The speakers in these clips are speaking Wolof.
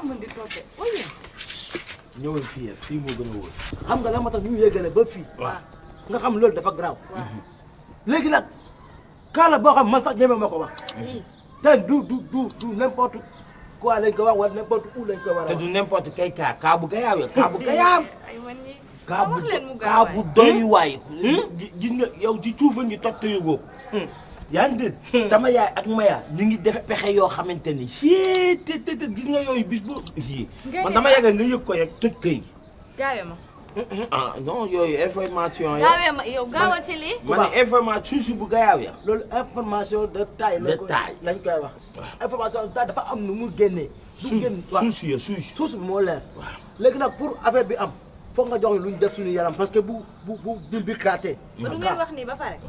laa mën di toppee oye. ñëwal fii moo gën a wóor xam nga la ma tax ñu yéegale ba fii nga xam loolu dafa garaaw léegi nag kaala boo xam man sax ñeme ma ko wax te du n'importe quoi lañ ko wax wala n'importe où lañ ko war a te du n'importe quel cas bu gayaaw ya cas bu gayaaf kaa bu doy waay gis nga yow ci cuufa ngi toj te yëgoo yaa ngi dégg dama yaay ak maya ñu ngi def pexe yoo xamante ni si te gis nga yooyu bis bu yii man dama yàgg nga yëg ko rek tëj këy gi gaawee ma ah non yooyu information ya gaawee ma yow gaawal ci lii ma ne information suuf bu gayaaw ya loolu information de taille lañ koy wax information de taille dafa am nu mu génnee du génn suus bi moo leer léegi nag pour affaire bi am foog nga jox lu ñu def suñu yaram parce que bu dil bi xaatee ba du ngeen wax nii ba pare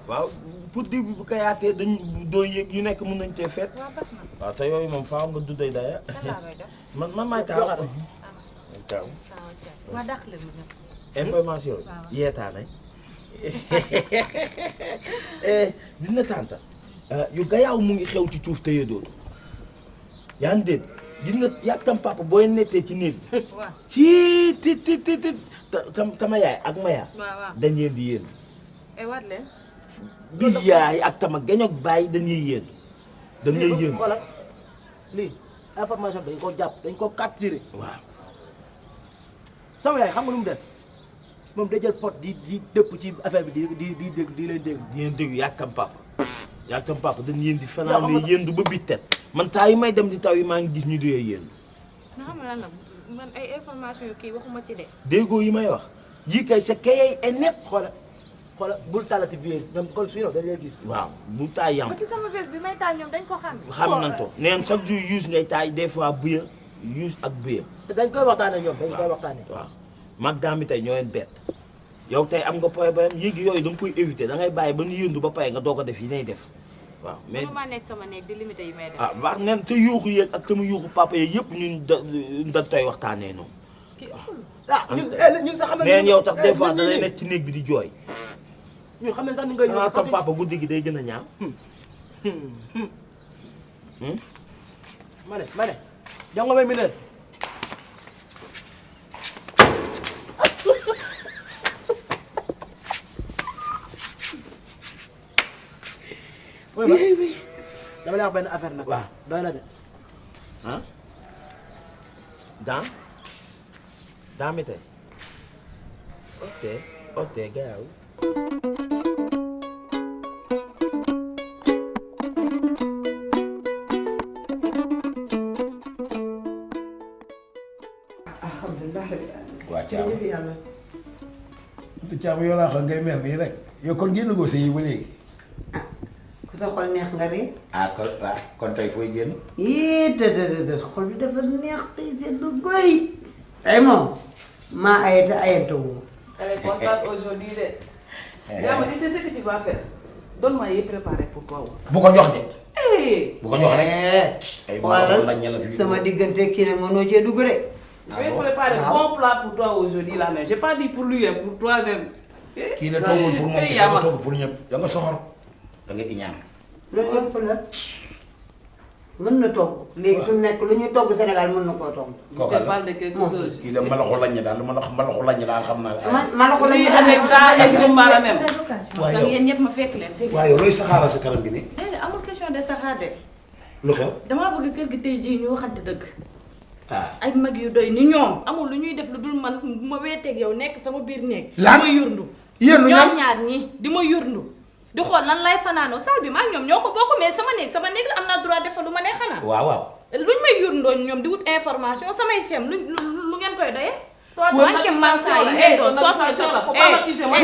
waaw pour diw bi bu ko yaatee dañ doo yëg yu nekk mën nañ cee fet waaw te yooyu moom faaw nga dudday daya man maay taaw taaw waa dàq leen mu ñëw information yeetaane dina tànta yu gayaaw mu ngi xew ci cuuf te yee dootu yaa ngi dégg gis nga yàgg tam papa booy nettee ci néeg bi ci ti tama yaay ak maya dañ leen di yéen waat leen bi yaay ak tama gañok bàyyi dañuy yéen dañuy yéen xoolal lii information dañ ko jàpp dañ ko capturé waaw sama yaay xam nga lu mu def moom da jël pot di dëpp ci affaire bi di dégg di leen dégg di leen dégg yàgg tam papa dañ yéen di fanaan ne yéendu ba bittet man taa yi may dem di taw yi maa ngi gis ñu dee yéen nga xam ne lan la man ay information yu kii waxuma ci de déggoo yi may wax yii kay sa kayay e net xoola bul taalati vies même kon sinon dañ lay gis waaw bu taay yam ba ci sama veste bi may taal ñoom dañ ko xam nañ ko neen chaque jour use ngay taay des fois buya use ak buya dañ koy waxtaane ñoom dañ koy waxtaane waaw mag daam bi tey ñoo leen bett yow tey am nga problème yéegi yooyu da nga koy éviter da ngay bàyyi ba ñu yëndu ba pare nga doog a def yi nay def waaw mais maa nekk sama néeg di limité yi may def ah wax nen te yuuxu yeeg ak sama yuuxu papa yeeg yëpp ñun da tey waxtaanee noonu ñun sax xam neen yow tax des fois da lay nekk ci néeg bi di jooy ñun xam ne sax ni ngay xanaa tam papa guddi gi day gën a ñaaw ma ne jox nga may mineur dama lay wax benn affaire nag. waaw doy na de. ah daa mi tey ok gaaw alhamdulilah waa Thiam Thiam yow laa xam ngay mer nii rek yow kon génn goo sa yi ba léegi. ku sa xol neex nga ree. kon tey fooy génn. yii te xol bi dafa neex tey seddu goy. tey moom maa ayete ayetewoo. Elle est contente aujourd'hui de. Yaa ma dis c'est ce que tu vas faire. Donne-moi yi préparé pour toi. bu ko jox de. Bu ko jox rek. ay xoolal lañ la fi sama diggante kii ne mënoo cee dugg de. Je vais préparer bon plat pour toi aujourd'hui là mais j'ai pas dit pour lui pour toi-même. kii la toogul pour moom kii la toogul pour ñëpp da nga soxor da nga iñaan. loolu yëpp la mën na togg léegi su nekk lu ñuy togg Sénégal mën na koo togg. kooku Je parle de quelque chose. kii la malaxu lañ daal malaxu lañ daal xam naa. malaxu lañ avec ça et Zumba la même. waaw yow yéen ñëpp ma fekk leen fekk waaw yow looy saxaaral sa kanam bi nii. déedéet amul question de saxaar de lu xew. damaa bëgg kër gi tey jii ñu waxante dëgg ah ay mag yu doy ni ñoom amul lu ñuy def lu dul man bu ma weeteeg yow nekk sama biir néeg lan di ma yurndu yéen ñoom ñaar ñi di ma yurndu di xool lan lay fanaanoo saal bi maa ñoom ñoo ko bokk mais sama néeg la am naa droit def fa lu ma nee xanaa waaw waaw. luñ may yurndoo ñoom di wut information samay fem lu ngeen koy doyee Toi, manqué mansa yi ngeen doon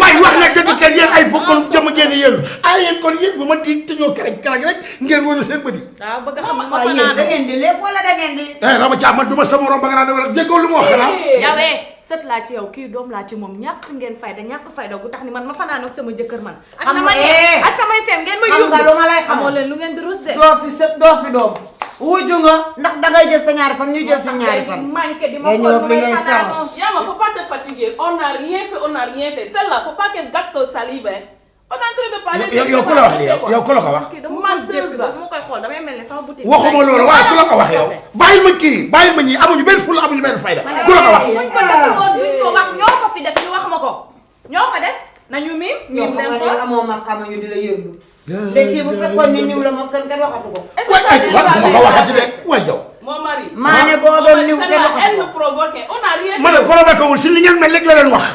waay wax na dëgg kenn yéen ay bokkal jëm ngeen yéen yéen kon yéen bu ma di tëñoo kerek rek ngeen wënu seen bëdi. waaw bëgg xam ma waaw yéen da fanaanoo ngeen di lépp wala da ngeen di. Rama Thiam man du ma sama morom ba nga naan dama déggoo lu ma wax xanaa. yawee sët laa ci yow kii doom laa ci moom ñàkk ngeen ñàkk fayda gu tax ni man ma fanaanoo ak sama jëkkër man ak xam na ma nga ak samay fem ngeen ma xam yurdu nga lu ma lay xamal xamoo leen lu ngeen di rus de doo fi sët doo fi doom. wuju nga ndax dangay jël sa ñaari fan ñu jël sa ñaari fan. manqué di ma Ngay xool ñëw nu bi may ngay fanaanoo Yama, faut pas te fatiguer. On n'a rien fait. Celle-là, faut pas qu'elle gâte ton salive. Hein. on est en train de parler. yow ku la wax yow ku la ko wax. man 2 ans mu koy xool damay mel ni sama boutique. waxuma loolu waaye ku la ko wax yow. bàyyil ma kii bàyyil ma ñii amuñu benn fulla amuñu benn fayda. ku la ko wax. buñ ko defee woon buñ ko wax ñoo ko fi def ñu wax ma ko ñoo ko def nañu miim. ñoo xam nga ne amoo ma xam ñu di la yëndu. te kii bu fekkoon ni niw la moom kenn waxatu ko. ma ko waxati de waay yow. mon mari. maa ne boo doon niw kenn waxatu ko. elle nous provoque on a rien. ma ne provoqué wul si li ngeen mel rek la leen wax.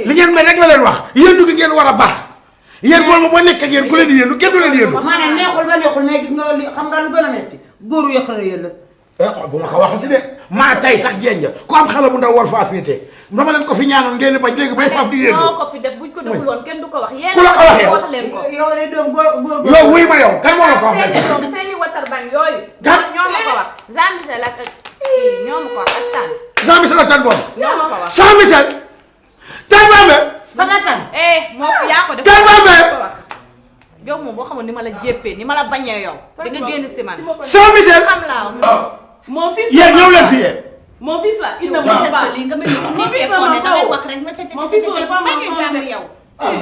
li ngeen mel rek la leen wax yéendu gi ngeen war a baax yéen bool ma boo nekk ak yéen ku leen di yéendu kenn du leen yéendu. maa ne neexul ba neexul mais gis nga li xam nga lu gën a metti góoru yëq la yëlla. bu ma ko waxati de maa tay sax jéem ku am xale bu ndaw war faa féete dama leen ko fi ñaanoon ngeen di bañ léegi bay faaf di yéendu. ñoo ko fi def buñ ko deful woon kenn du ko wax. ku la ko wax yow wax leen ko. yow de doom góor yow wuy ma yow kan moo la ko wax rek. seeni watar bañ yooyu. kan ñoo ma ko wax Jean Michel ak kii ñoo ma ko wax ak Tane. Jean Michel ak Tane boobu. ñoo ma ko wax Jean Michel. Tane Bambe. sama tan. moo ko yaa ko def. Tane Bambe. yow moom boo xamoon ni ma la jéppee ni ma la bañee yow. di nga génn si man. Jean Michel. xam laa mon fils. yéen ñëw leen fi yéen. mon fils là il ne yow ment des pas. li nga mel ni ku nekkee fondé dangay wax rek ma Mon fils on est pas bañu jàmm mensonge. yow.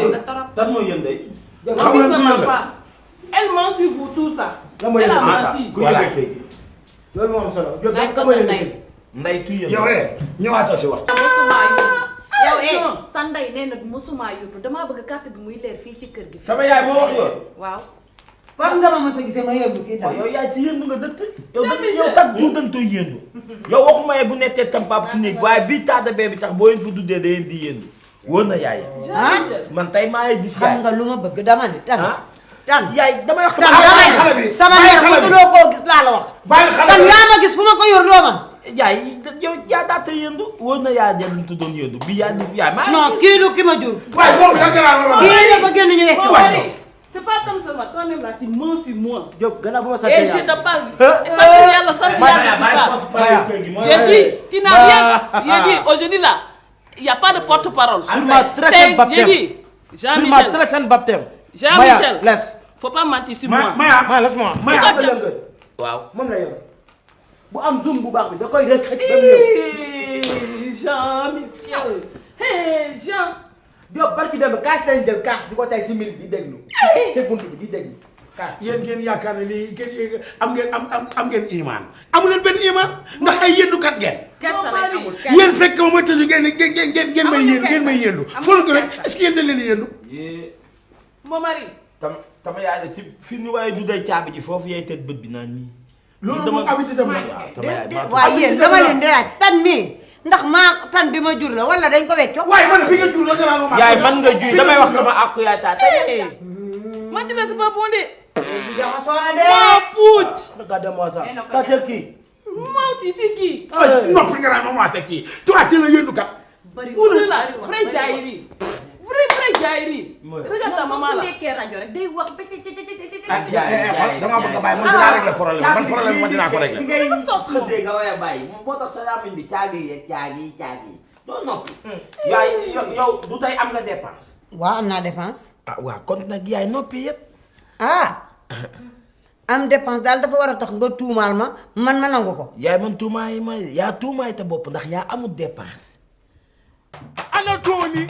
nga torop. tan mooy yéen day. Mon xam fils nga ne lu ment ñu pas. Elle ment sur vous tout ça. lan mooy Elle a yéen menti. ku Voilà. yëg léegi. loolu moo am solo. laaj ko sa ndey. nday kii yéen. yow ñëwaatal si wax. mosuma yóbbu yow sa ndey nee na mosuma yóbbu damaa bëgg carte bi muy leer fii ci kër gi. sama yaay moo wax yooyu. waaw. fan nga ma mos a gisee ma yëndu kii waaw tam. yow yaay ci yëndu nga dëkk. yow Jean dëkk Michel. yow tax du dañ koy yëndu. yow waxuma ye bu nekkee tam pap ci néeg waaye bii taata bee bi tax boo leen fa duddee da ngeen di yëndu. wóor na yaay. Jean Michel. man tey maa ngi gis xam yaay. nga lu ma bëgg dama ne tan. ah tan yaay damay wax. tan bàyyi yaa xale ma bi. gis sama Bàyyi neex xale bi. mënuloo koo gis laa la wax. bàyyi xale tan bi. yaa ma gis fu ma ko yor loo man. yaay yow yaa daata yëndu. wóor na yaay dem tu doon yëndu bii yaa di yaay maa non kii du ki ma jur. waaye boobu yaa ngi laa kii dafa génn ñu wekk. Mon mari. C'est pas comme ça, toi-même là, tu mens sur moi. Diop gannaaw bu ma sant Et je te parle. Et ça, tu viens là, ça, tu viens là. J'ai dit, tu n'as rien. J'ai dit, aujourd'hui là, il n'y a pas de porte-parole. Sur ma très sainte J'ai baptême. dit, sur ma Jean-Michel. très sainte baptême. Jean-Michel. laisse. Faut pas mentir sur moi. Maya laisse-moi. Maya. xam nga lëngër. waaw moom la yor. bu am zoom bu baax bi da koy rek xëcc ba mu ñëw. Hey, Jean-Michel. Hey, Jean. Diop barki dem kaas lañ jël kaas di ko tey si mil bi di déglu. ci bunt bi di déglu kaas. yéen ngeen yaakaar ne lii ngeen am ngeen imaan amu leen benn imaan ndax ay yëndukat ngeen. kersa lañ amul yéen fekk ma tëju ngeen may yëndu fóon ko rek est-ce que yéen dañ leen di yëndu. Mon mari. tama yaay ne ci fi ñu waaye du day caabi ji foofu yaay tëdd bët bi naan nii. loolu moom habitude am la. waaw tama yaay maa waaye yéen dama leen di laaj tan mii ndax maa tan bi ma jur la wala dañ ko wecco. waaye man bi nga jur la nga naan ma. yaay man nga juy damay wax sama àqu yaay taa tey. Moi, tu ne sais pas bon de. jaxasoo na de. Oh, pouch. Regardez-moi ça. Eh, non, T'as qui? Moi aussi, c'est qui? ay noppi nga naan ma waa kii toi tu la yëndukat. bari Vous wax là, bari wax, vrai bari wax. Jairi. Vrai Jairi. Regarde ta moom maman bu là. nekkee rajo rek day wax ba damaa bëgg a bàyyi man dinaa régler problème man problème man dinaa ko régler. dafa soof moom. xëddee nga waaye bàyyi moo tax sa yaamin bi caagi yeeg caagi doo noppi. yaay yow du tey am nga dépense. waaw am naa dépense. ah waaw kon nag yaay noppi yëpp. ah am dépense daal dafa war a tax nga tuumaal ma man ma nangu ko. yaay man tuumaay ma yaa tuumaay te bopp ndax yaa amul dépense. ana Tony